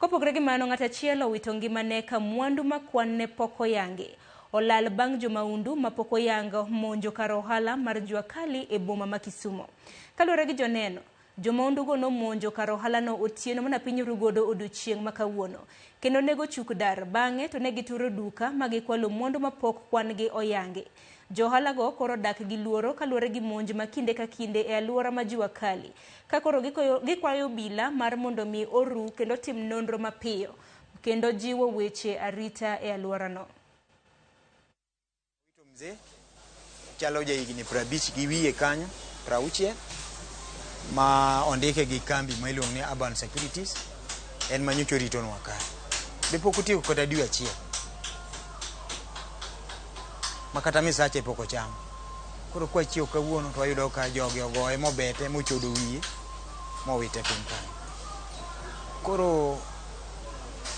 Kopogore gi mano, ng'at achiel owito ngimane ka mwandu ma kwan ne pok oyangi olal bang' jomaundu mapok oyango monjo kar ohala mar Jua Kali e boma ma Kisumu. Kaluwore gi joneno, jomaundugo nomonjo kar ohalano otieno mana piny rugodo odiochieng' ma kawuono kendo nego chuk dar, bang'e to ne gituro duka ma gikwalo mwandu mapok kwan gi oyangi. Jo ohalago koro dak gi luoro kaluwore gi monj ma kinde ka kinde e alwora ma Jua Kali, ka koro gikwayo obila mar mondo mi oru kendo tim nonro mapiyo kendo jiwo weche arita e alworano. Mzee chalo jahigni 50 gi wiye kanyo, 60, ma ondike gi kambi ma iluongo ni Urban Securities, en ma nyocha oritonwa kae. Be pok otieko kata dwe achiel ma kata misache pok ochamo. Koro kwachiew kawuono to wayudo ka jogi ogoye mobete mochodo wiye mowite piny kanyo. Koro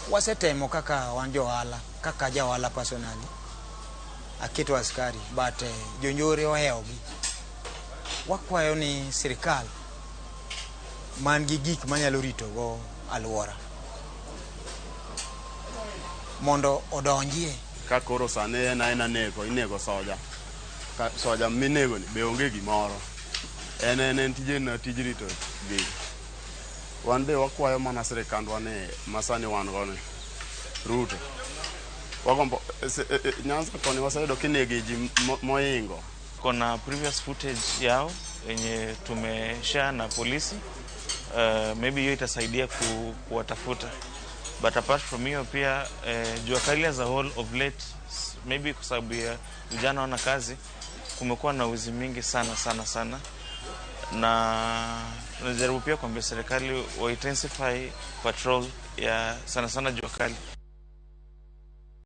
wasetemo kaka wan jo ohala, kaka ja ohala personally, aketo askari, but jonjore ohewogi. Wakwayo ni sirikal man gi gik manyalo ritogo alwora mondo odonjie. Ka koro sani en aena neko, inego soja. Ka soja minego ni be onge gimoro. En tije na tij rito gi. Wan be wakwayo mana sirikandwa ni masani wan go ni Ruto. Wagombo Nyanza koni waseyudo kinege ji moingo. Kuna previous footage yao yenye tumeshare na polisi, maybe hiyo itasaidia kuwatafuta. But apart from hiyo pia, Jua Kali as a whole of late, maybe kwa sababu ya vijana wana kazi, kumekuwa na wizi mingi sana sana sana, na tunajaribu pia kuambia serikali wa intensify patrol ya sana sana Jua Kali.